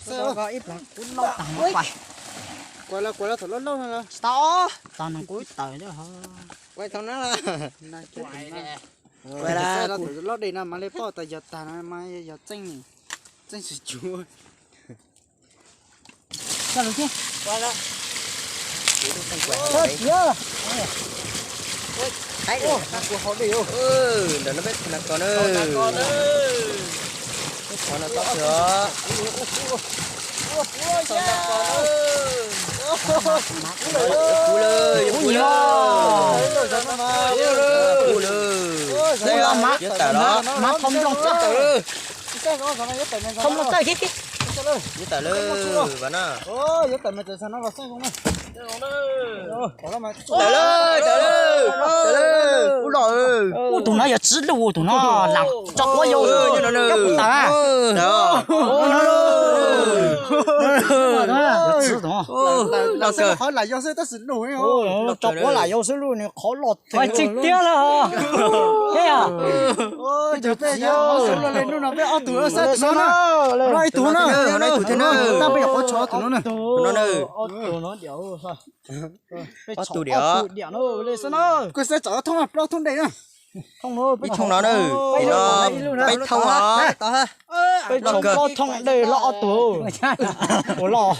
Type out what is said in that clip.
Ib plag kuv loj tag no pais. Kuv loj, kuv loj thaum loj loj no. Tsis tau, tag no kuv ib tawm. Kuv thaum no. Kuv loj thaum loj dej no mas li poj tas yog tag no mas yog txeej, txeej sib cuv. Ntawm no peb thov nas kos na. Peb thov nas kos xwb os. Kuv lawm, kuv lawm. Kuv lawm. Yuav tawm los. Yuav tawm lawm, yuav tawm lawm, vam na. Tawm lawm, tawm lawm, tawm lawm, ub los. Ub, tus no yog tsib luj, tus no lam tso quav yau. Kab kuv tawm. Los kawg. Qhov lam yau xwb tab sis luj. Tso quav lam yau xwb luj nws qhov loj. Tseeb tiag lawm. Tus no peb ob tug xwb, tus no na. Ib tug na. Tab peb yuav qhuav tso tus no na. Ob tug diam. Kuv xav tso thoob plaub thoob dej na. Ib thoob no na. Peb thoob os. Peb tso plaub thoob dej loj ob tug. Ua loj.